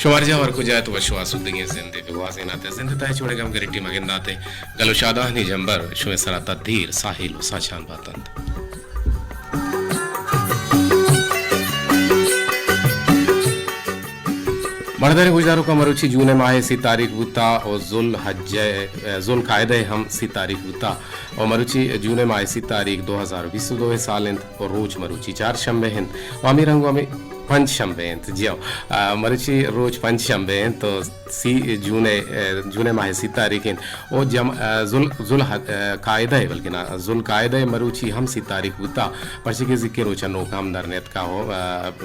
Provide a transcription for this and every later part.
شمار جاہ ہر کجا ات، وش و آسودگیں زندے بگوازینات ء زند تہ چوڑے گم گریٹی مگندات ء گل و شادانی جمبر شمے سرا تدیر ساحل و ساچان باتنت۔ مڑدار گوشداروکاں، مروچی جون ء ماہ ء سی تاریخ بوتا و ذوالحجہ، ذوال قاعدہ ہم سی تاریخ بوتا و مروچی جون ء ماہ ء سی تاریخ دو ہزار بیست و دو ء سال انت و روچ مروچی چار شنبہ انت و ہمے رنگ و ہمے پنچ شنبہ انت۔ جی ہو، آ، مروچی روچ پنچ شنبہ انت تو سی جون ء، آ، جون ء ماہ ء سی تاریخ انت۔ او جم-، آ، ذوال-، ذوالح-، آ، قاعدہ ء، بلکنا ذوالقاعدہ ء مروچی ہم سی تاریخ بوتا، پرچے کہ زکی روچا نوک ہم در نیتکا ہو، آ،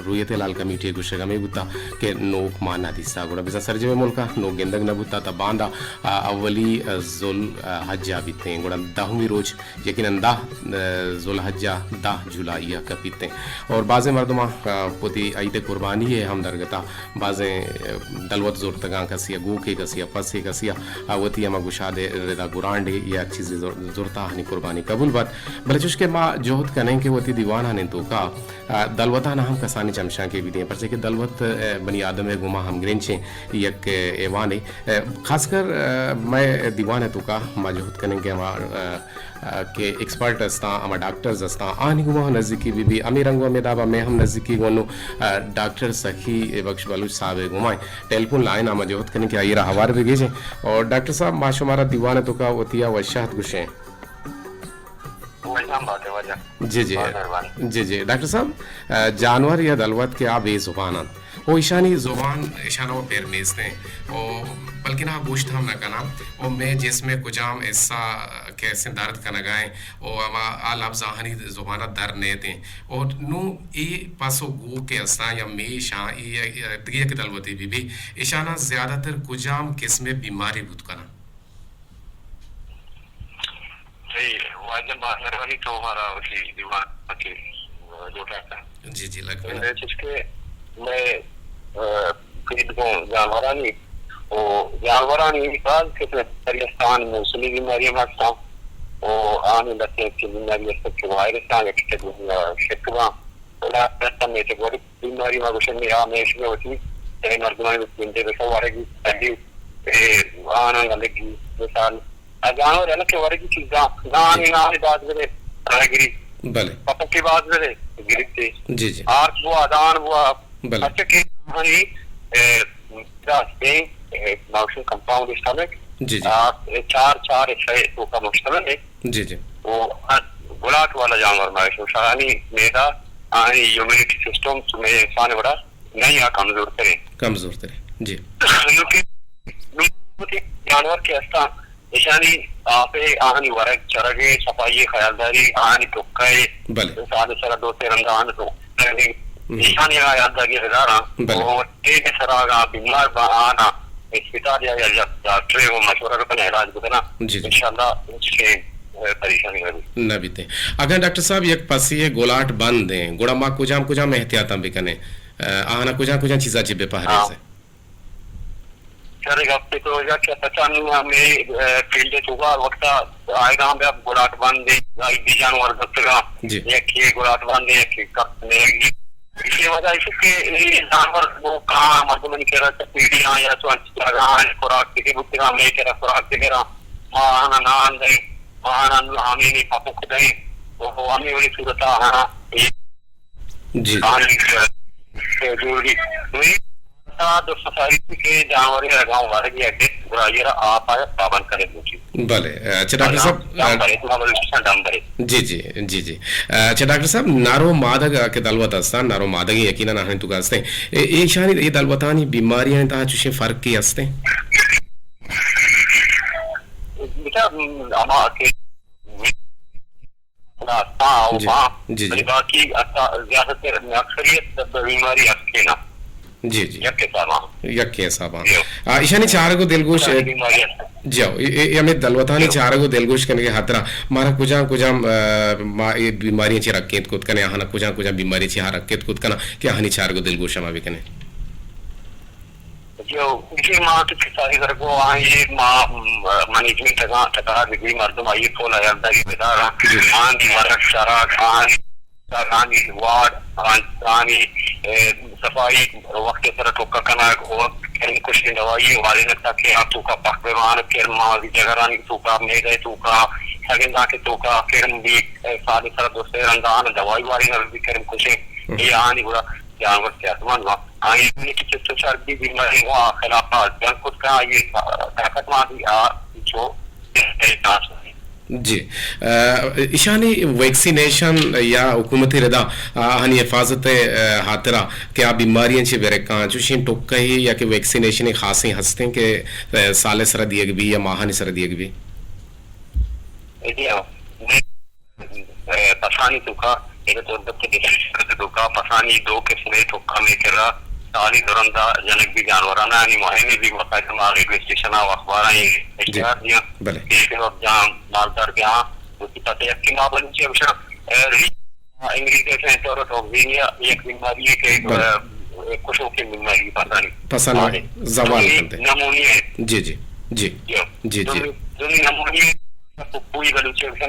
رویت ہلال کمیٹی ء گوشگ ہمے بوتا کہ نوک ما نہ دیستا، گڑا بزاں سرجمیں ملکا نوک گندگ نہ بوتا، تا باندا، آ، اولی، آ، ذوالحجہ بیتیں، گڑا دہمی روچ یقیناً دہ، آ، ذوالحجہ، دہ جولائی ء کپیتیں۔ اور بازیں مردماں، آ، وتی عید قربانی ء ہم درگتا، بازیں، آ، دلوت زرتگاں، کسی ء گوکے، کسی ء پسے، کسی ء، آ، وتی ہما گشادے ردا گرانڈے یا چیزے زر-، زرتا آہانی قربانی قبول بات۔ بلے چوش کہ ما جہد کنیں کہ وتی دیوانانی توکا، آ، دلوتاں ہم کسانی چمشانکے بدیں، پرچے کہ دلوت، آ، بنی آدم ء گوما ہمگرنچیں یک، آ، ایوانے۔ آ، خاص کر، آ، مئے دیوان ء توکا ما جہد کنیں کہ ہما، آ، آ، کہ ایکسپرٹ استاں، ہما ڈاکٹرز استاں، آہانی گوما نزیکی بہ بی۔ ہمے رنگ و ہمے دابا مئے ہم نزیکی گوں، آ، ڈاکٹر سخی بخش بلوچ صاحب ء گوما ٹیلیفون لائن ء ما جہد کنیں کہ آئی را ہوار بگیجیں۔ اور ڈاکٹر صاحب، ما شمارا دیوان ء توکا وتی ء وشاہت گوشیں۔ وشان بات ء واجہ۔ جی، جی۔ بہت مہربانی۔ جی، جی۔ ڈاکٹر صاحب، آ، جانور یا دلوت کہ آ بے زبان انت۔ و ایشانی زبان ایشانا و پر نیستیں و بلکنا گوشت ہم نہ کناں و مئے جسم ء کجام حصہ کہ استیں درد کنگائیں و ہما آ لبز آہانی زبان ء در نیتیں و نوں اے پس و گوک کہ استاں یا میشاں اے دگہ یک دلوتے بہ بی، ایشانا زیادہ تر کجام قسم ء بیماری بوت کناں؟ صحیح، واجہ مہربانی تو مارا وتی دیوان ء کہ لوٹاتا۔ جی، جی، لگ بلا۔ چوشکہ مئے، آ، پید گوں جانورانی و جانورانی باز قسم بیماری استان، موسمی بیماری ہم استان و آنی لکیں کہ بیماری است کہ وائرس آن یا کچھ شک باں۔ ولا استان میں سے بڑی بیماری ما گوشن یا میں شمی ہوتی، اے مردمانی بندے بسا وارگی، اے آنان لگی، مثال، ء جانور ہلک ء ورگی چیزاں، نانی، جی۔ نانی باز بلے، راگری، بلے۔ پپکی باز بلے، گریتے۔ جی، جی۔ آرت بوا، دان بوا، بلے۔ اچھا کہ ہنی، اے، داستے، اے، ماوشن کمپاؤنڈ استعمال، جی، جی۔ آ، اے چار، چار، اے چھ تو کا مشتمل ہے۔ جی، جی۔ وہ ہر گلاٹ والا جانور ماوشن شاہانی میدا، آنی ہیومینٹی سسٹم، سمے انسان بڑا نہیں آ کمزور ترے۔ کمزور ترے، جی۔ نوکہ، نوکہ جانور کہ استاں، ایشانی آپ ء آہانی ورگ چرگ ء صفائی ء خیالداری، آہانی ٹکہ ء بلے۔ سال ء سرا دو سے رندا آہانی ٹکہ ء ہم۔ ایشانی خیالداری ء بداراں بلے۔ و ٹیم ء سرا اگاں بیمار باں آہاں اسپتال یا، یا، یا ڈاکٹر ء گوں مشورہ بکناں، علاج بکناں۔ جی، جی۔ انشاءاللہ ہچ پریشانی نہ بیت۔ نہ بیت۔ اگاں ڈاکٹر صاحب یک پسی ء گلاٹ بند ایں، گڑا ما کجام کجام احتیاطاں بکنیں؟ آہاں کجام کجام چیزاں چہ بہ پہریزیں؟ سر گپ تو یا کہ پچان ہمیں، اے، فیلڈ ء چوبا وقتا آئیگاں بیا گلاٹ بند، آئی بی جانور دستگاں، جی۔ یکی گلاٹ بند، یکی کپ نیگی۔ اسی وجہ ہے کہ یہ جانور وہ کہاں مردمانی کرا پیڑی آ یا تو انچ جگہ آ، خوراک دیگه بوتگاں، میں کرا خوراک دیگه را، ما آنا نان دیں، ما آنا آمینی پپک دیں، وہ ہمیں ولی صورت آنا۔ جی۔ آنی، اے، جوڑی۔ دوئی، تا دو سوسائٹی کے جانور اگاں ورگی اگے گڑا آئی را آپ آیا پابند کرے بوچی۔ بلے، اچھا ڈاکٹر صاحب، ڈم برے، ما بلوچستان ڈم برے۔ جی، جی، جی، جی۔ اچھا ڈاکٹر صاحب، نر و مادگ کہ دلوت استان، نر و مادگ یقیناً آہن تو گستیں۔ اے، ایشانی، اے دلوتانی بیماریانی تہا چوشیں فرقی استیں؟ بیٹا، ہما کہ ہاں، او جی، ہاں۔ جی، جی۔ ولی باقی اکث-، زیادہ تر، اکثریت بیماری ہسکین ء۔ جی، جی۔ یک حساب ء۔ یک حساب ء۔ جی۔ آ، ایشانی چارگ و دلگوش، ساری بیماری ہست۔ جی، اے، اے، اے ہمیں دلوتانی جی۔ چارگ و دلگوش کنگے ہاترا مارا کجام کجام، آ، ما اے بیماریاں چی رکیت کت کنے، آہانا کجام کجام بیماری چی ہا رکیت کت کنا کہ آہانی چارگ و دلگوش ہما بکنے۔ جو کہ ما تو کسانی در کو آئیں، ما، م، مینجمنٹ اگاں تکرار بگوی مردم آئی پول ایالداری بداراں۔ جی۔ آنی ورگ شراک، آنی، آنی وارڈ، آن-، آنی، اے، صفائی وقت سر ٹوکا کنگ، وقت کرم کشیں دوائی وارینگ تاکہ آ توکا پخ بہ بان، کرم ماں جگرانی توکا، میدہ توکا، سگنداں کہ توکا کرم بی، سال سر دو سے رندا آن دوائی وارینگ بی کرم کشیں۔ اے آنی گڑا جانور صحت مند وا۔ آئی کہ چست و چربی بیماری وا خلاف جنگ کت کا، آئی طاقت وا دی آ چو جی۔ ء، ایشانی ویکسینیشن یا حکومتی ردا آہانی حفاظت ء ہاترا کہ آ بیماریاں چہ برکاں، چوشیں ٹکہ یا کہ ویکسینیشن خاصیں ہستیں کہ، ء، سال ء سرا دیگ بی یا ماہانی سرا دیگ بی؟ جی ہاں۔ ء، پسانی توکا، اے تربت کے ڈسٹرکٹ توکا پسانی دو قسمے توکا میں کرا سالی درندا جنک بی جانورانا، یعنی مہمے بی، باقاعدہ ما ریڈیو اسٹیشن و اخباراں اشتہار دیاں۔ بلے۔ کہ اب جہاں مالدار بیاں، وتی پتے یکی ما بلوچی ہمشہ، ء، ری-، انگریزی سے طور توکسینیا یک بیماری ہے کہ، بلے۔ ء، کشوکیں بیماری پسانی۔ پسانی زوال دومی کنتے۔ نمونیا ہے۔ جی، جی، جی۔ جی۔ جی، جی۔ دومی، دومی نمونیا ہے۔ پوئی بلوچی ہمشہ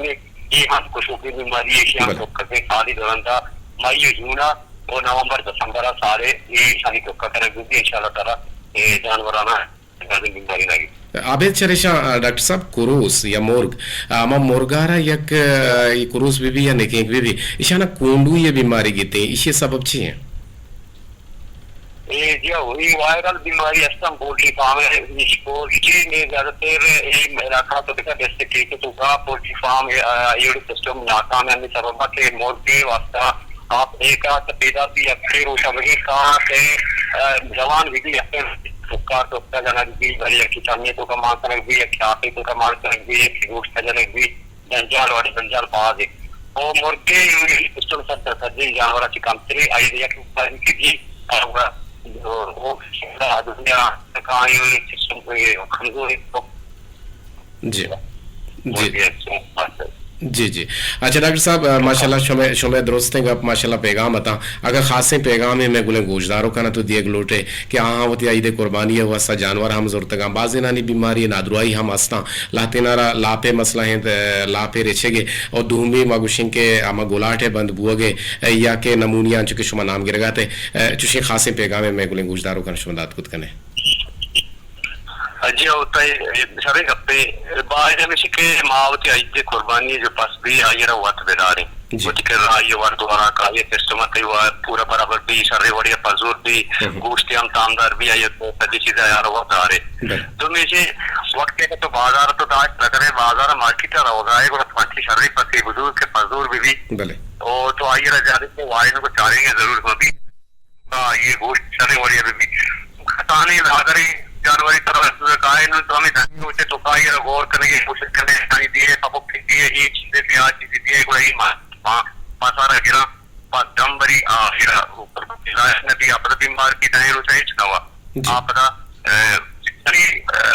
اے ہم کشوکیں بیماری ایشی ہم بلے۔ تو کسے سالی درندا مئی و جون ء و نومبر دسمبر ء سال ء اے ایشانی توکا کنگ بوتی، انشاءاللہ تعالی اے جانورانا گازیں بیماری نہ گی۔ آبید چریشاں، ڈاکٹر صاحب، کروس یا مرگ، ہما مرگارا یک، اے کروس بی بی یا نکینک بی بی، ایشانا کونڈو یا بیماری گیتے، ایشی سبب چی ہیں؟ اے جی ہو، اے وائرل بیماری استم پولٹری فارم ہے، اس پولٹری میں زیادہ تر اے علاقہ تو بکا ڈسٹرکٹ کے تو کا پولٹری فارم ہے، آ، ایڑو سسٹم ناکام ہے، ہمیں سبب کہ مرغ کے واسطہ آپ ایک آت پیدا بھی اکثر ہو سب کے ساتھ ہے، آ، جوان بھی بھی اکثر سکار تو کا جانا بھی بھائی، یا کہ چاہیے تو کا مان سنگ بھی، یا کہ آپ تو کا مان سنگ بھی، یا کہ گوشت کا جنک بھی۔ جنجال وڑے جنجال باز اے۔ او مرگے سسٹم سر سرجیں جانور چی کمترے، آئی یک مقداری کہ جی، او، او، دنیا کائیں سسٹم کمزور اے۔ جی۔ جی۔ مرگے سسٹم۔ جی، جی۔ اچھا ڈاکٹر صاحب، ماشاءاللہ شمے، شمے درستیں گپ، ماشاءاللہ پیغام اتاں۔ اگاں خاصیں پیغامے مئے گلیں گوشداروکاں تو دیگ لوٹے کہ آہاں وتی عید قربانی ء واسطہ جانور ہم زرتگاں، بازینانی بیماری نادراہی ہم استاں، لہتینارا لاپ ء مسئلہ انت، لاپ ء رچگ ء، اور دومی ما گوشیں کہ ہما گلاٹ ء بند بوگ ء یا کہ نمونیا انچو کہ شما نام گرگ ء ات، چوشیں خاصیں پیغامے مئے گلیں گوشداروکاں شما دات کت کنے۔ جی، او تئی شریں گپے۔ باید ہمیشی کہ ما وتی عید قربانی جو پس بی، آئی را وت بداریں۔ جی۔ وتی کرا آئی ورد وراک، آئی سسٹم تئی وا پورا برابر بی، شریں وڑی پزور بی، ہم۔ گوشتی ہم تامدار بی، آئی سجی چیز آئی را وت دارے۔ بلے۔ تو میشے وقت کہ تو بازار تو داشت نہ کرے، بازار مارکیٹ روگا ہے، گڑا تمچی شریں پسی بزور کہ پزور بی بی۔ بلے۔ او تو آئی را زیادہ تو وائن کو چاریں ضرور مبی۔ آ، یہ گوشت شریں وڑے بہ بی۔ کسانیں لاگریں جانوری طرح رسول کائے نوں تو ہمیں دھنی روچے تو کائی را غور کرنے کی کوشش کرنے، یعنی دیے پپو پھر دیے، یہ چیزیں بھی، آ چیزیں دیے، گڑا یہ ما، ما، ما سارا گرا، پس دم بری، آ، ہیرا، اوپر لائق نبی، آپ دا بیمار کی دائیں روچا ہچ نوا۔ جی۔ آپ دا، اے، یعنی، اے،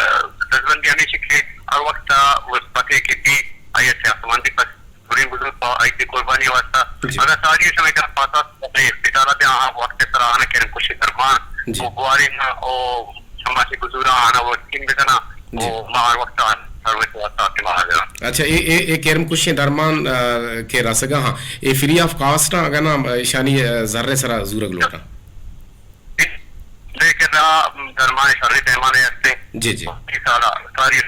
دزبندی ہمیں چکے، ہر وقت، آ، اس پتے کے بھی، آئی صحت مندی پس گڑیں بزرگ پہ عید قربانی واسطہ۔ جی۔ اگاں ساری شمئے کرا پاس ات، اسپتال ء بیا، آ وقت سرا آنا کرن کشی درمان، جی۔ او گوارین، او شماسی بزورا آنا وقتین بکنا، جی۔ او ما ہر وقت آن سروس واسطہ آپ کے حاضر ہاں۔ اچھا، اے، اے، اے کرم کشیں درمان، آ، کہ رسگا ہاں، اے فری آف کاسٹ ہاں، اگاں نا، ایشانی، آ، زر سرا زورگ لوٹا؟ لیکن آ درمان شریں پیمانے ہستیں۔ جی، جی۔ اے سالا، ساری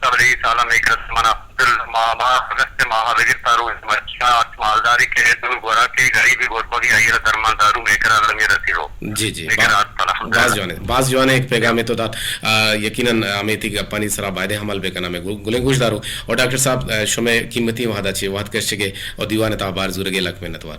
سال، اے سالا میں کرا منا دل ما، ما اگست ماہ بگر تا روز مچا مالداری کے دور گورا کے غریبی غربگی آئی را درمان دارو میں کرا اللہ میرا تیرو۔ جی، جی۔ میں کرا الحمدللہ۔ باز جوانے، باز جوانے ایک پیغامے تو دات۔ آ، یقیناً ہمیں تی گپانی سرا بایدے عمل بکنا میں گل-، گلیں گوش دارو۔ اور ڈاکٹر صاحب، آ، شمے قیمتی وہدا چے وہد کشگے اور دیوان تا بار زورگے لک منت وار۔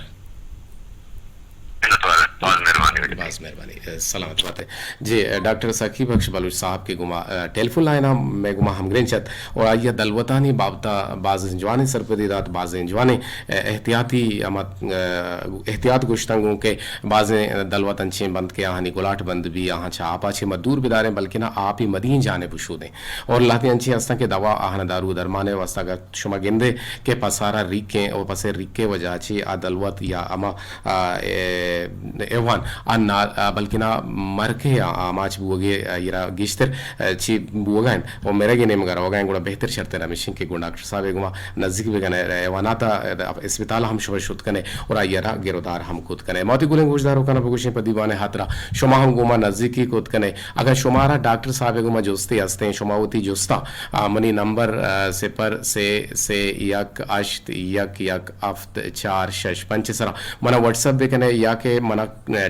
منت وار، باز مہربانی۔ باز مہربانی۔ اے، سلامت بات ئے۔ جی، اے، ڈاکٹر سخی بخش بلوچ صاحب کہ گما، اے، ٹیلیفون لائن ءَ مئے گما ہمگرنچ ات اور آئی ءَ دلوتانی بابت ءَ بازیں جوانیں سرپدی دات، بازیں جوانیں، اے، احتیاطی ہما، اے، احتیاط گوشتن گوں کہ بازیں دلوت انچیں بنت کہ آہانی گلاٹ بند بی، آہاں چہ آپ ءَ چہ ما دور بداریں، بلکنا آپی مدین جانب شودیں۔ اور لہتے انچیں ہستاں کہ دوا آہانا دارو درمانے واسطہ اگر شما گندے کہ پسارا ریکیں و پسے ریکے وجہ چی آ دلوت یا ہما، آ، اے، ایوان آ نا، آ، بلکنا مرکے آ، آماچ بوگے، آ، ایرا گیشتر، آ، چی بوگا انت و مرگے نیمگا روگا انت، گڑا بہتر شرطے ہمیش انت کہ گوں ڈاکٹر صاحب گوما نزدیک بکنے، ایواناتا، آ، اسپتال ہم شما شت کنے اور آئی را گرودار ہم کت کنے۔ ما وتی گلیں گوشداروکانا بگوشیں پہ دیوانے ہاترا شما ہم گوما نزدیکی کت کنے۔ اگاں شمارا ڈاکٹر صاحب گوما جستے ہستیں، شما وتی جستا، آ، منی نمبر، آ، صفر سے سے یک ہشت یک یک ہفت چار شش پنچ سرا منا واٹس اپ بکنے یا کہ منا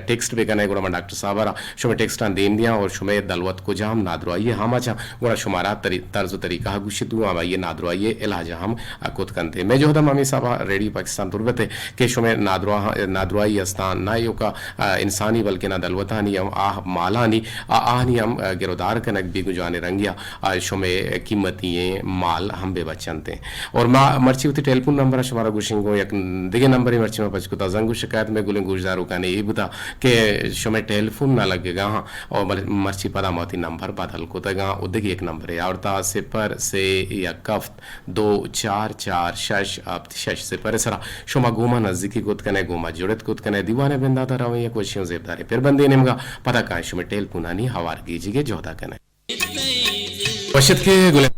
ٹیکسٹ بکنے، گڑا من ڈاکٹر صاحب را شمئے ٹیکسٹاں دیم دیاں اور شمئے دلوت کجام نادراہی ہم اچاں، گڑا شمارا تری-، طرز و طریقہ گوشت دوں، ہم آئی نادراہی علاج ہم کت کنتے۔ مئے جہد ہم ہمے حسابا ریڈیو پاکستان تربت کہ شمئے نادراہ-، نادراہی استان نہ ایوکا، آ، انسانی بلکہ نہ دلوتانی ہم آہ مالانی، آ، آہانی ہم، آ، گرودار کنگ بیگو جوانیں رنگیا آ، شمئے قیمتی ایں مال ہم بہ بچنت ایں۔ اور ما مرچی وتی ٹیلیفون نمبر ء شمارا گوشیں گوں یک دگہ نمبرے مرچی ما پچ کتا، زنگ و شکایت مئے گلیں گوشداروکانی اے بوتا کہ شمئے ٹیلیفون نہ لگگا ہاں اور مر-، مرچی پدا ما وتی نمبر بدل کتگاں و دگہ یک نمبرے آورتا صفر سے یک ہفت دو چار چار شش ہفت شش صفر سرا شما گوما نزدیکی کت کنے، گوما جڑت کت کنے، دیوان بنداتا رویں یک وشیوں زیبداریں پر بندے نیمگا پدا کائیں شمئے ٹیلیفونانی ہوار گیجیگے جہدا کنے۔ وشتکے گلیں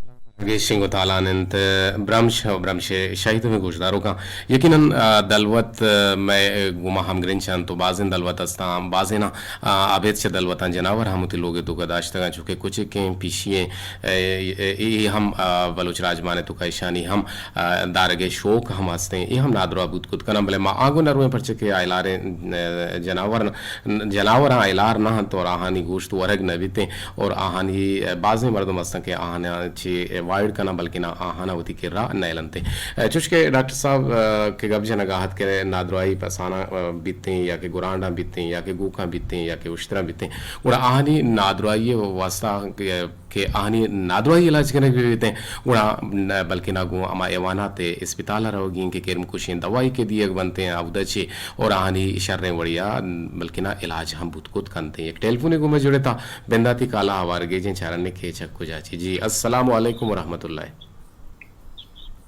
گیشیں گوں تالان انت، برمش و برمش شاہی تمیں گوشداروکاں۔ یقیناً، آ، دلوت، آ، مئے گوما ہمگرنچ انت و بازیں دلوت استاں، بازیناں، آ، ابید چہ دلوتاں جناور ہم وتی لوگے توکا داشتگاں، چونکہ کچکیں پیشی ایں، اے، اے، اے ہم، آ، بلوچ راجمان توکا ایشانی ہم، آ، دارگے شوق ہم ہستیں، اے ہم نادراہ بوت کت کناں، بلے ما آگو نرویں پرچہ کہ آئلاریں، آ، جناور جناوراں ایلار نہ انت اور آہانی گوشت ورگ نہ بیتیں اور آہانی، ء، بازیں مردم ہستن کہ آہانا چہ اوائڈ کناں بلکہ نہ آہانا وتی کرا نیلنتیں۔ ء، چوش کہ ڈاکٹر صاحب، ء، کہ گپ جنگا ات کہ نادراہی پساناں، ء، بیتیں یا کہ گرانڈاں بیتیں یا کہ گوکاں بیتیں یا کہ اشتراں بیتیں، گڑا آہانی نادراہی واسطہ کہ کہ آہانی نادراہی علاج کنگ بہ بیتیں، گڑا نہ، بلکنا گوں ہما ایوانات ء اسپتال ء روگی انت کہ کرم کشیں دوائی کہ دیگ بنتیں، اودا چہ اور آہانی شریں وڑیا بلکنا علاج ہم بوت کت کنتیں۔ یک ٹیلیفونے گوں ما جڑتا، بنداتی کالا ہوار گیجیں چارنے کہ چک کجا چی۔ جی، السلام علیکم ورحمۃ اللہ۔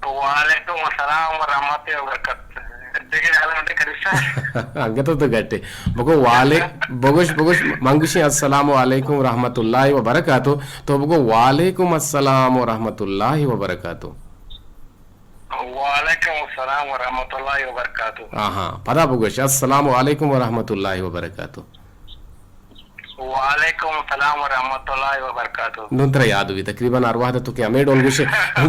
وعلیکم السلام ورحمۃ اللہ وبرکاتہ۔ دگہ حال انگت تو تو گٹے۔ بگو والے، بگوش، بگوش، من گوشیں السلام علیکم ورحمۃ اللہ وبرکاتہ۔ تو بگو وعلیکم السلام ورحمۃ اللہ وبرکاتہ۔ وعلیکم السلام ورحمۃ اللہ وبرکاتہ۔ آہاں، پدا بگوش السلام علیکم ورحمۃ اللہ وبرکاتہ۔ وعلیکم السلام ورحمۃ اللہ وبرکاتہ۔ نوں ترا یاد بی، تقریباً ہر وہد تو کہ ہمے ڈول گوشے،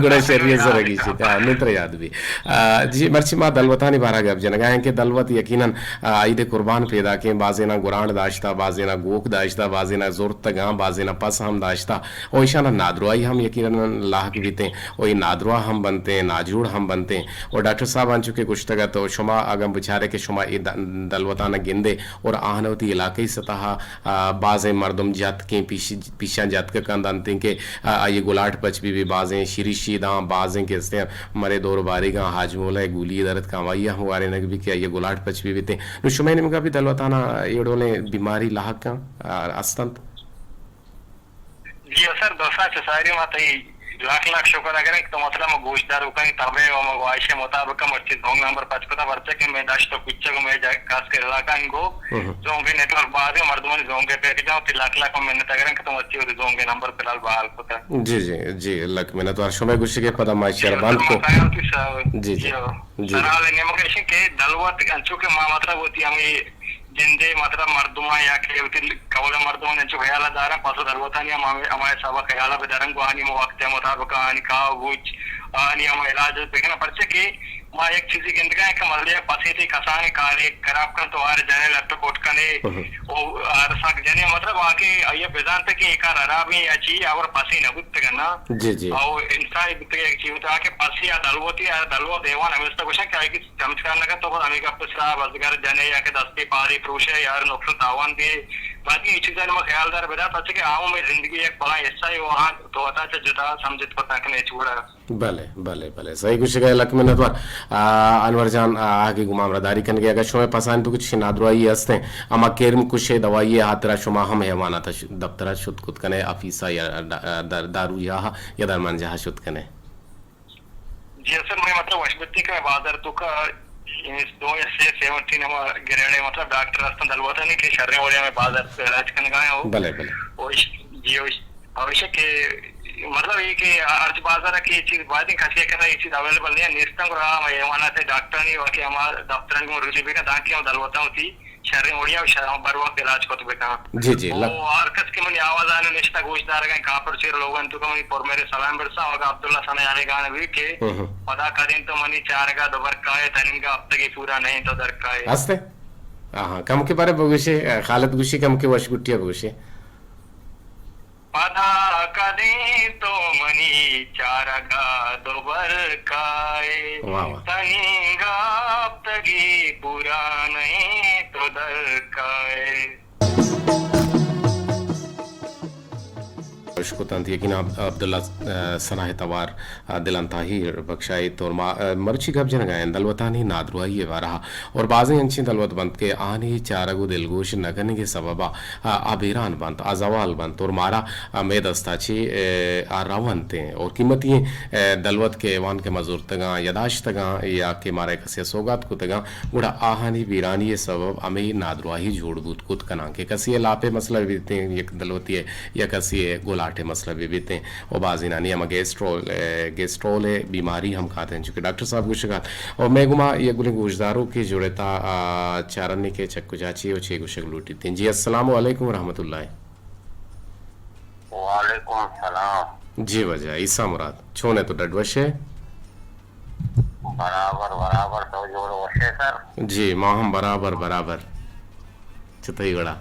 گڑا شری سر گیشی۔ ہاں، نوں ترا یاد بی۔ آ، جی، مرچی ما دلوتانی بارہ گپ جنگا ہیں کہ دلوت یقیناً، آ، عید قربان پیدا کے، بازینا گرانڈ داشتا، بازینا گوک داشتا، بازینا زرتگاں، بازینا پس ہم داشتا۔ او ایشانا نادروائی ہم یقیناً لاحق بیتیں۔ او اے نادروا ہم بنتیں، ناجوڑ ہم بنتیں۔ او ڈاکٹر صاحب انچو کہ گوشتگ ات، تو شما اگاں بچارے کہ شما اے د-، دلوتانا گندے، اور آہاں وتی علاقائی سطح ء، آ، بازیں مردم جتکیں پیش-، پیشاں جتک کنت انت کہ، آ، آئی گلاٹ پچ بی بی، بازیں شریشی داں، بازیں کہ استیں مرے دور باریگاں حاج مولا گولی درت کامائی ہم وارینگ بی کہ آئی گلاٹ پچ بی بیتیں۔ نو شمئے نیمگا بھی دلوتانا اے ڈولیں بیماری لاحقاں، آ، استنت؟ جی سر، درستاں چہ ساری ما تئی لاکھ لاکھ شکر اگر کہ تو مطلب ما گوشداروکانی طبع و ما گواہش مطابق مرچی زونگ نمبر پچ کتا، پرچہ کہ مئے دشت و کوچگ و مئے جا-، خاص کر علاقہ انگو ہم۔ زونگ نیٹورک باز ہے، مردمانی زونگ پیک جاؤ، تی لاکھ لاکھ منت اگر کہ تو مرچی وتی زونگ نمبر فی الحال بحال کتا۔ جی، جی، جی، لک منت وار شمئے گوشگے پدا ما شیئر بند کو۔ جی، جی۔ جی۔ سرحال نیمگا ایشی کہ دلوت انچو کہ ما مطلب وتی ہمیں جندے مطلب مردماں یا کہ وتی کول مردماں انچو خیال دارن، پس دلوتانی ہم ہمیں، ہمیں سبا خیال بدارن، گو آنی ہم وقت مطابق آنی کاو گوچ، آنی ہم علاج بکن، پرچہ کہ ما یک چیزی گندگا کہ مزلے پسے تے کسانے کارے خراب کن تو آر جنے لٹ کوٹ کنے، او آر سک جنے مطلب آ کہ آئی بزانت کہ ایک آر خرابیں یا چی اور پسے نہ بوتگن نا۔ جی، جی۔ او انسان بوتگ یک چیز آ کہ پسے یا دلوتی یا دلوت دیوان ہمیشہ گوشن کہ آئی چمچکار نہ کنت، تو ہمے گپ ء سرا بزگر جنے یا کہ دستے پارے پروشے یا نقص و تاوان دے۔ باقی اے چیزانی ما خیال دار بدار، پرچہ کہ آ ہم مئے زندگی یک بلاہیں حصہ ہے، و آ تو وتا چہ جتا سمجھت کت نہ کنے ہچ وڑا۔ بلے، بلے، بلے، صحیح گوشگا، لک منت وار۔ آ، انور جان، آ، آگے گما ہمراہ داری کنگے، اگر شما پسانی تو کچھ نادراہی ہستیں، اما کرم کشے دوائی ہاترا شما ہم حیوانات ش-، دفتر شت کت کنے، آفیسا یا دا-، دا-، دارو جاہ یا درمان جاہ شت کنے۔ جی سر، مئے مطلب وش بیتیں کہ مئے بازار توکا دو یا سے سیونٹین ہما گریڈ ءِ، مطلب، ڈاکٹر ہستاں دلوتانی کہ شریں وڑے ہمیں بازار علاج کنگا ہیں وہ۔ بلے، بلے۔ وہ اش-، جی، وہ اش-، اور اسے کہ، مطلب، یہ کہ ہرچ بازار کی یہ چیز باید کسی کرا یہ چیز اویلیبل نہیں ہے، نیستاں گڑا ہم حیوانات ڈاکٹرانی واقعی ہما دفترانی کو رجوع بکن، تاکہ ہم دلوتاں ہوتی شریں وڑیا و شر-، بر وقت علاج کت بکن۔ جی، جی، لک- او ہر کس کہ منی آواز آنے نشتہ گوش دارگا ہیں، کافر چیر لوگن تو کہ منی پر میرے سلام برسا، وگا عبداللہ ثنا یعنی گانے بھی کہ ہم، ہم۔ پدا کدین تو منی چارگا دوبر کائے، تننگا ہفتگی پورا نہیں تو در کائے۔ ہستے؟ آہاں، کم کے بارے بگوشے، خالد گوشی کم کے وش گٹیا بگوشے۔ پدا کدیں تو منی چارگا دوبر کائے۔ واہ، واہ۔ تننگا ہفتگی پورا نہیں تو در کائے۔ اشکتنت یقین عبد-، عبداللہ، آ، ثنا ءِ توار، آ، دلانتاہی بخشائیت اور ما، آ، مرچی گپ جنگا ہیں دلوتانی نادراہی ءِ بارہ ءَ۔ اور بازیں انچیں دلوت بنت کہ آہانی چارگ و دلگوش نہ کنگ ءِ سبب ءَ آ، آ بیران بنت، آ زوال بنت اور مارا، آ، مید استا چی، اے، آ رونت ایں اور قیمتی ایں، اے، دلوت کہ ایوان کہ ما زرتگاں یا داشتگاں یا کہ مارا کسی سوگات کتگاں، گڑا آہانی بیرانی سبب ہمیں نادراہی جوڑ بوت کت کناں کہ کسی لاپے مسئلہ بیتیں یک دلوتی ہے یا کسی گلاٹے مسئلہ بھی بیتیں۔ و بازینانی ہما گیسٹرول، اے، گیسٹرول ءِ بیماری ہم کاتیں، چونکہ ڈاکٹر صاحب گوشگات۔ و مئے گما یک گلیں گوشداروکے جڑتا، آ، چارنی کہ چک کجا چی و چے گوشگ لوٹیت۔ جی، السلام علیکم ورحمۃ اللہ۔ وعلیکم السلام۔ جی واجہ عیسیٰ مراد، چون ئے تو، ڈڈ وش ئے؟ برابر، برابر، تو جوڑ وش ئے سر؟ جی، ما ہم برابر، برابر۔ چتئی وڑا؟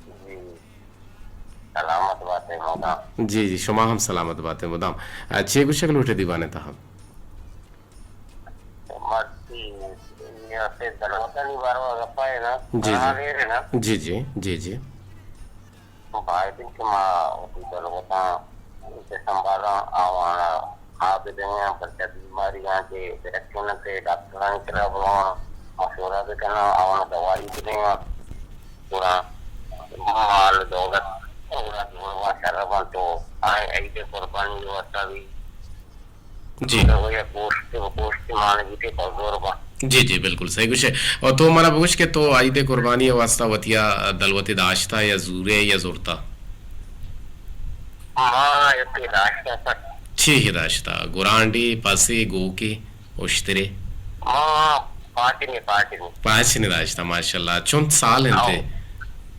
جی۔ سلامت بات ئے مدام۔ جی، جی، شما ہم سلامت بات ئے مدام۔ آ، چے گوشگ لوٹ ئے دیوان ءِ تہا؟ مرچی، یہ سے دلوتانی باروا گپا ہے نا، جی، جی۔ بنا دے رہے نا۔ جی، جی، جی، جی۔ تو باید کہ ما وتی دلوتاں کہ سنبھالاں، آوانا آ بدیاں، پرچہ بیماریاں کہ درکیناں کہ ڈاکٹرانی کرا برواں، مشورہ بکناں، آوانا دوائی بدیاں، گڑا مال دولت گڑا جوڑ باں، شر باں، تو آئے عید قربانی واسطہ بھی جی۔ تو یہ گوشت، گوشت مانے بھی تے بزور باں۔ جی، جی، بالکل صحیح گوشے۔ اور تو منا بگوش کہ تو عید قربانی واسطہ وتیا دلوتے داشتا یا زورے یا زورتا؟ ما یکے داشتہ سک۔ چی ہی داشتہ؟ گرانڈے، پسے، گوکے، اشترے؟ ما پاچنے، پاچنے۔ پاچنے داشتہ، ماشاءاللہ۔ چنت سال انتے؟ آؤ۔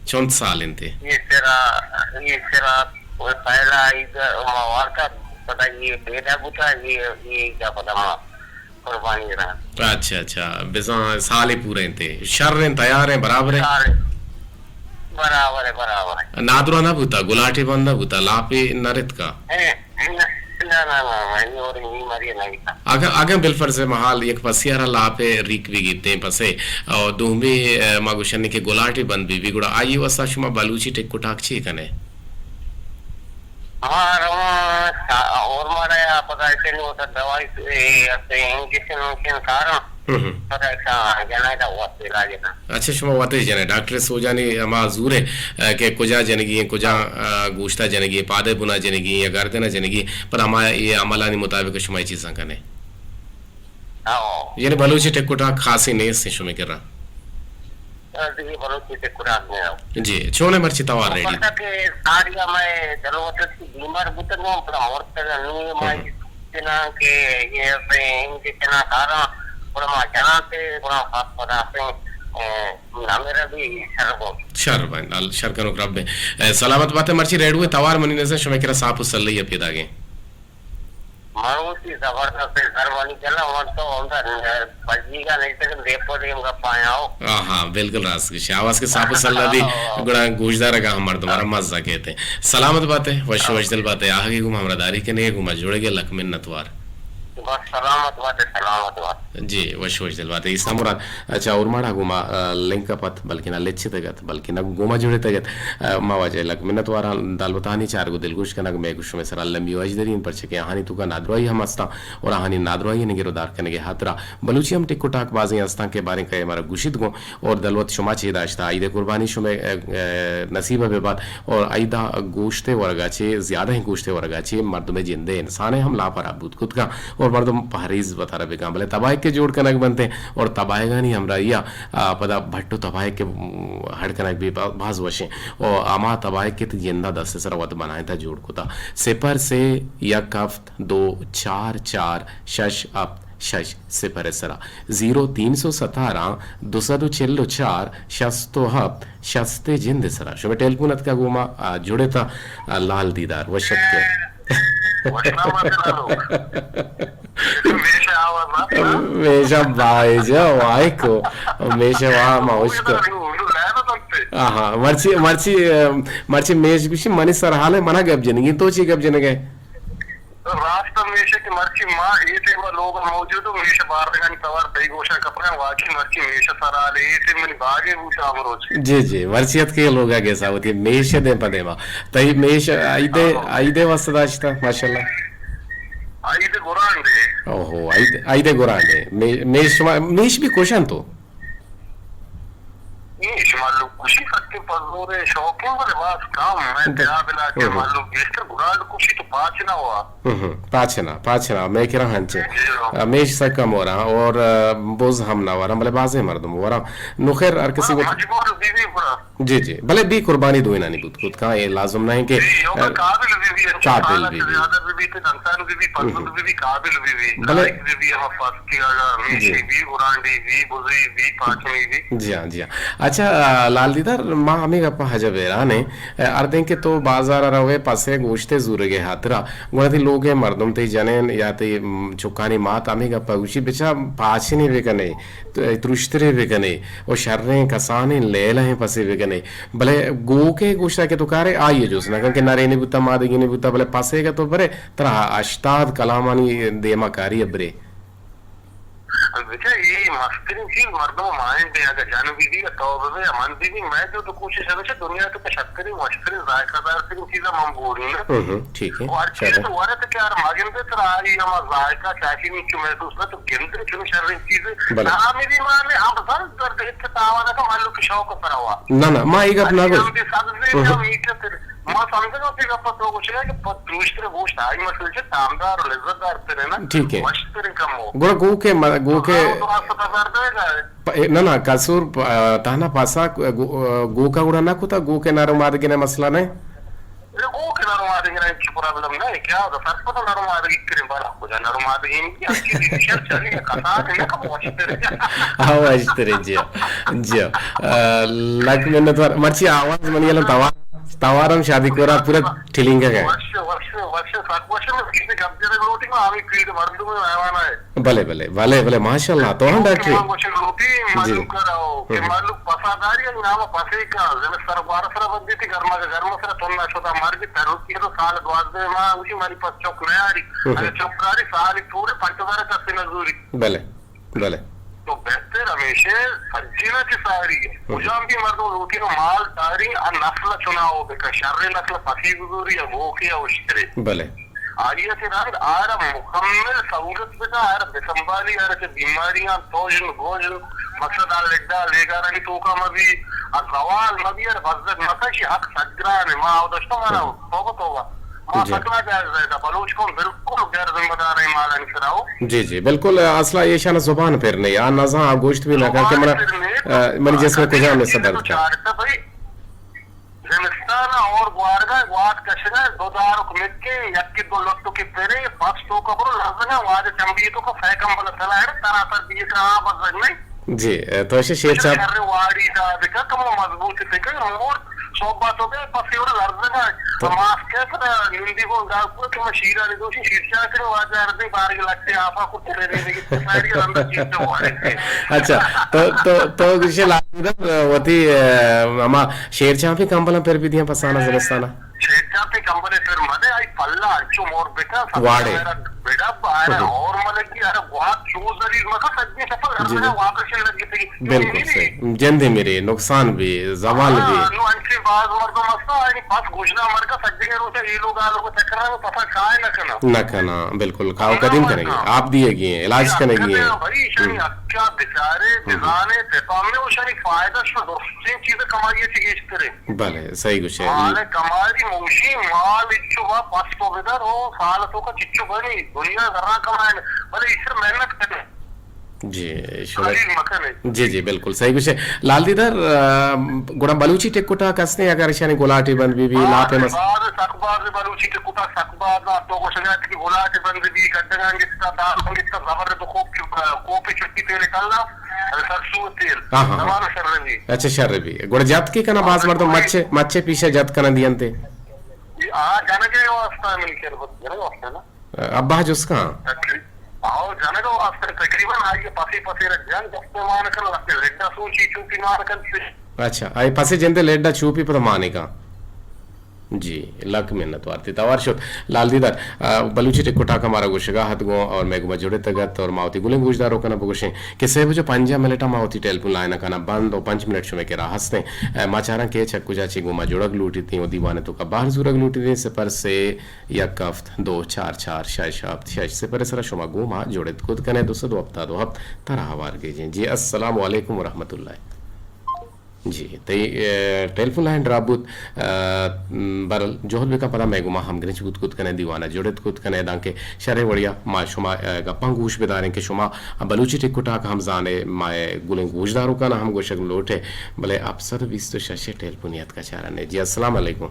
چنت سال انتے؟ یہ سرا، یہ سرا، وہ پہلا عید ما وارتا، پتا یہ پیدا بوتا، یہ، یہ عید پتا ما قربانی رہا۔ اچھا، اچھا، بزاں سالے پورے انتے۔ شر ہیں، تیار ہیں، برابر ہیں؟ سالے۔ برابر ہے، برابر ہے۔ نادرا نہ بوتا، گلاٹے بند نہ بوتا، لاپے نہ رتکا؟ اے، نہ، نہ، نہ، نہ، نہ، یہ اور یہ مری نہ بیتا۔ اگاں، اگاں بالفرض محال یک پسیارا لاپے ریک بھی گیتے ہیں پسے، اور دومی، اے، ما گوشنی کہ گلاٹے بند بھی، بھی گڑا آئی واسطہ شما بلوچی ٹک و ٹاک چی کنے؟ ہاں، رواں، اور مارا یا پتا ہے کہ نہیں ہوتا دوائی، اے، انجیکشن، انجیکشن کارا۔ ہم ہم۔ پدا ایشاں جنائے دا وت علاج دا۔ اچھا، شما وت جنائے، ڈاکٹر سوجانی ہما زورے، اے، کہ کجا جنگی ہیں، کجا، ہاں۔ اے، گوشتا جنگی ہیں، پادے بنا جنگی ہیں یا گردنا جنگی ہیں، پر ہما یہ عملانی مطابق شما یہ چیزاں کنے۔ ہاں۔ یعنی بلوچی ٹک و ٹاک خاصی نیست ہیں شما کرا؟ ہاں، دیگه بلوچی ٹک و ٹاک نہیں ہو۔ جی، چونے مرچی توار ریڈی۔ پرچا کہ ساری میں دلوت کی بیمار بوتن ہوں، پر عورت نو ہم۔ میں چنا کہ یہ پہ ان کے چنا کارا، گڑا ما جنان تے، گڑا خاص پدا سے، اے، نامیرا بھی شر بو۔ شر بین، ال-، شر کنوک رب بین۔ اے، سلامت باتے، مرچی ریڈیو توار منی نزن شمے کرا ساپ و سلئی پیدا گئے۔ مروچی زبردست ہے، زربانی جلا وان تو اندر، اے، بجیگا نہیں تک دیپو دیم کا پایا ہو۔ ہاں، ہاں، بالکل راست گشے۔ آواز کے ساپ و سلئی بھی ہاں۔ گڑا گوشدار کا ہم مردم آرام مزہ کہتے ہیں۔ سلامت باتے، وش، ہاں۔ وش دل باتے، آگے گم ہمراہ داری کنے، گم جوڑے گے، لک منت وار۔ بس سلامت بات، سلامت بات۔ جی، وش وش دل بات۔ عیسیٰ مراد، اچھا، اور ماڑا گوما، آ، لنک پت، بلکہ نہ لچتگ ات، بلکہ نہ گوما جڑتگ ات۔ آ، ما واجہ لک منت واراں، دلوتانی چارگ و دلگوش کنگ، مئے گوشم سرا لمی واج درین، پرچہ کہ آہانی توکا نادراہی ہم ہستاں، اور آہانی نادراہی نگر و دار کنگے ہاترا بلوچی ہم ٹک و ٹاک بازیں ہستاں کہ باریں کئے مارا گوشیت گوں، اور دلوت شما چے داشتہ؟ عید قربانی شمے، اے، اے، نصیب بہ بات، اور عیدا گوشتے ورگا چے، زیادہ ہیں گوشتے ورگا چے، مردم جندے انسان ہم لاپرا بوت کتگاں، اور مردم پہریز وتارا بکن، بلے تباہک کہ جوڑ کنگ بنت اور تباہگانی ہمراہی ءَ، آ، پدا بھٹ و تباہک کہ، م، ہڑ کنگ بی با-، باز وشیں۔ او ہما تباہک کہ جندا دست سرا وت بنائیں تا جوڑ کتا۔ صفر سے یک ہفت دو چار چار شش ہفت شش صفر سرا۔ زیرو تین سو ستارہ دو سد و چل و چار شست و ہفت شست جند سرا۔ شما ٹیلیفون اتکا گوما، آ، جڑتا، آ، لال دیدار وشت کے۔ وشنام آتے لالو۔ میشہ آواز نہ تھا۔ میشہ بھائی جا وائے کو۔ میشہ وا ما وش کو۔ اردو لائن بنتے۔ آہا، مرچی، مرچی، مرچی میش گوشی منی سر حال ہے، منا گپ جنگی، تو چی گپ جنگے؟ راست ہمیش کہ مرچی ما اے ٹیم ءَ لوگ ءَ موجود، ہمیش باردگانی توار تئی گوشاں کپگاں، واقعی مرچی ہمیش سر حال اے ٹیم منی باگے بوتا ہم روچ۔ جی، جی، مرچی ات کے لوگ ءَ گیسا ہوتی ہمیش دیم پہ دیما۔ تئی میش عید، ہاں۔ عید واسطہ داشتا، ماشاءاللہ۔ عید گرانڈے۔ اوہو، عید، عید گرانڈے۔ می-، میش شما، میش بھی کوشن تو؟ اے شما لوگ کشی سکیں پزوریں شوقیں، بلے باز کم۔ میں بل-، بیا بلا کہ ہم۔ ما لوگ گیشتر گرانڈ کشی تو پاچ نہ ہوا۔ ہم، ہم۔ پاچ نہ، پاچ نہ، میں کرا ہنچے۔ جی ہاں۔ آ، میش سکم ورا اور، آ، بز ہم نہ ورا، بلے بازیں مردم ورا۔ نو خیر، ہر کسی ہاں، وت-، مجبور بی بی پورا۔ جی، جی۔ بلے بی قربانی دوئینانی بوت کت کاں، اے لازم نہ کہ، جی، او آ، قابل بی بی، قابل سال بی بی۔ زیادہ بی بی تے دنتان بی بی، پسند ہم۔ بی بی، قابل بی بی، بلے لائق بی بی، ہم پاس کی آگا، میشی جی۔ بی، گرانڈی بی، بزی بی، پاچنی بی۔ جی ہاں، جی ہاں۔ اچھا، آ، لال دیدار، ما ہمیں گپا حجب حیران ہیں۔ آ، اردیں کہ تو بازار ءَ روے پسے گوشتے زورگے ہاترا، گڑا تئی لوگے مردم، تئی جنین یا تئی، م، چکانی مات ہمیں گپا گوشی، بچا پاچنے بکنے، ت-، ترشترے بکنے، و شریں کسانیں لیلہیں پسے بکنے۔ بلے گوکے گوشتا کہ تو کارے آئی جوس نہ کن کہ نرینے بوتا، مادگینے بوتا، بلے پسے گا تو برے ترا ہشتاد کلامانی دیما کاری برے۔ بچا، اے مسترین چیز مردم مائنڈ ہے، اگر جن بی بی، تو بی بی، من بی بی، میں جو تو کوشش ہے، بچا، دنیا تو شترین، وشترین، ذائقہ دار ترین چیزا من بوری نا۔ ہم، ہم، ٹھیک ہے، اور چیز شاباش۔ تو ورت کہ یار مگن دے ترا آئی ہما ذائقہ چاچی نہیں چو محسوس نہ تو گندے چنو شرین چیز۔ بلے۔ نامی بھی مانے ہم زن درد اتک تاوانا کا مالو کی شوق پر ہوا۔ نہ، نہ، ما ایک اپنا اچھا، گوش۔ ہم بھی سبزی ہم۔ ہم ایک ما سمجھگا کہ گپ تو گوشگا کہ پہ دوشتر گوشت آئی مسئلہ چہ تامدار و لذت دار ترے نا۔ ٹھیک ہے۔ وشتر کمو۔ گڑا گوکے م-، گوکے ہاں، تو راست بازار دے گا۔ پ-، نہ، نہ، قصور پ-، تہنا پاسا گو-، گوکا گڑا نہ کتا، گوکے نارو مادگینے مسئلہ نہیں۔ اے گوکے نارو مادگینے چی پرابلم نہیں، کیا ہوتا؟ سر پتہ نارو مادگی کریں بالا۔ کجا نرم آدگی انت کہ ہرچی دیگی شر چلی قطار نہ کم وشتر۔ ہاں، وشتر، جی ہاں۔ جی ہاں۔ آ، لک منت وار۔ مرچی آواز منی الان توار، توارم شادی کورا پورا ٹھلینگا گئے۔ وش، وش، وش، سک وش، میں کسی گپ جنگ لوٹی، میں آمی پیڑ مردم حیوان آئے۔ بلے، بلے، بلے، بلے، ماشاءاللہ، تو ہم ڈاکٹر۔ میں وش لوٹی، جی۔ معلوم کراؤ کہ ہم۔ معلوم پسا داری، نام پسے کا، زمستان بار سرا بندی تھی، گرما کا گرما سرا، تننا شدا مرگ، تروکی تو سال دوازدہ ماہ، اسی منی پس چک نیاری۔ ہم۔ اگہ چکاری سالی پورے پنچ ہزار کسی نزوری۔ بلے، بلے۔ تو بہتر ہمیشہ سجینہ کہ ساری ہے۔ ہم۔ مجام بھی مردم لوٹی نو مال داری، ا نسل چناؤ بکن، شر نسل پسی بزوری یا گوکی یا اشتری۔ بلے۔ آئی ء چہ رند آرا مکمل سہولت بکن، آرا بسنبالی، آرا چہ بیماریاں، توژن، گوژن، مقصد آ لڈا، لیگارانی توکا مبی، آ زوال مبی، آرا بزگ مکن، شی حق سگران ہے۔ ما او دشتو مانا ہو۔ توبہ، توبہ۔ ما جی۔ فتویٰ جائز ہے، دا بلوچ قوم بالکل غیر ذمہ دار ہے مالانی سرا ہو۔ جی، جی، بالکل، اصلا ایشان زبان پر نہیں، آ نزاں آ گوشت بھی نہ کر کہ زبان منا، پر نہیں، آ، منی جسم کجا میں صدر تو تھا۔ چارتا بھائی، زمستان اور گوارگا، گوات کشگا، دو دارک مکے، یک دو لٹو کے پرے، بس تو کبر لرزگا، واجہ چمبی تو کا فیکم بلا تلا ہے، ترا سر دیے کا آ بزگ نہیں۔ جی، تو ایسے شیر صاحب۔ شر واڑی دا بکا، کمو مضبوط بکا، اور صوبہ تو بے پسی اور لرزگا۔ تو ماسک ہے، پر نندی کو گا کو کہ میں شیرا نے دوشی، شیر چا کرے، واجہ ارزی بارگی لگتے آپا کو تیرے دے دے، ساری اندر چیز تو واڑی۔ اچھا، تو، تو، تو گوشے لازم دا، وتی، اے، ہما شیر چاپی کمبلاں پر بھی دیاں پسانا زمستانا۔ شیطان تے کمبلے پر مدے، آئی پلا انچو مور بکا، سب واڑے۔ میرا بڑا باہر ہم۔ اور ملک کی، ارے بہت چوز عزیز مکا، سجنے سفر جی، جی۔ واپس لگ گئی تھی۔ بالکل صحیح۔ جندے میرے نقصان بھی، زوال بھی۔ ہاں، نو انچے باز مردم استا، آئی پاس گوشنا مرگا، سجنے روچا، یہ لوگ آ لوگ چکر میں پتا کائے نہ کنا۔ نہ کنا، بالکل۔ کاو قدیم کریں گے، آپ دیے گئے ہیں، علاج کریں گے۔ بھائی، شانی ہم۔ اکیا بیچارے، ہم۔ بزانے، تے پامنے، وہ شانی فائدہ شو دو۔ چین چیز کمائی ہے، چیز کرے۔ بلے، صحیح گوشے۔ مال کماری موشی، مال اچو با پس تو بدر ہو، سال تو کا چچو بنی۔ دنیا زراں کمائن، بلے ایشر محنت کنے۔ جی، شکر۔ خالی مکنے۔ جی، جی، بالکل صحیح گوشے۔ لال دیدار، آ، گڑا بلوچی ٹک و ٹاک ہستیں، اگر ایشانی گلاٹے بند بی بی، باز، لاپے مس- باز، سک باز بلوچی ٹک و ٹاک سک باز، آ تو گوشگا کہ گلاٹے بند بی، گڈگاں گپتا، داغاں گپتا، زبر تو خوب، کوپے چٹی تیلے کلا، سرسو تیل، ہاں، ہاں، ہاں۔ زبان شر بی۔ اچھا، شر بی۔ گڑا جت کے کنا باز مردم مچے، مچے پیشا جت کنا دیانتے۔ آ جنگے واسطہ من کر بس، جنگے واسطہ نا۔ ابا جسکاں۔ تقری-، آؤ جنگ ء واسطہ تقریباً آئی ء پسے پسے را جنگ دستے مان کن، وقت لڈا سوچی چوپی مان کن۔ اچھا، آئی پسے جندے لڈا چوپی پدا مانے کا۔ جی، لک منت وارتی توار شد۔ لال دیدار، آ، بلوچی ٹک و ٹاک ہمارا گوشگا ہت گوں اور میں گما جڑے تگت اور ماوتی گلیں گوشدارو کنا بگوشیں کہ سہ بجو پنجاہ منٹ ہم ماوتی ٹیلیفون لائن کنا بند اور پنچ منٹ شمے کے راہ ہستیں۔ آ، ما چاراں کہ چک کجا چی گما جڑگ لوٹی تھی اور دیوانے تو کا باہر زورگ لوٹی تھی، سپر سے یک ہفت دو چار چار شش ہفت شش سپر سرا شما گوما جوڑت کت کنے، دو سد و ہپتاد و ہپت ترا ہوار گیجیں۔ جی، السلام علیکم ورحمۃ اللہ۔ جی، تئی، اے، ٹیلیفون لائن ڈراپ بوت، اے، برل جہد بکن پدا مئے گوما ہم گرنچ بوت کت کنے، دیوانا جوڑت کت کنے، دانکہ شرے وڑیا ما شما، اے، گپاں گوش بداریں کہ شما بلوچی ٹک و ٹاک ہم زانے، مائے گلیں گوشداروکانا ہم گوشگ لوٹے، بلے ہپت سد و بیست و شش ٹیلیفونی اتکا چارنے۔ جی، السلام علیکم۔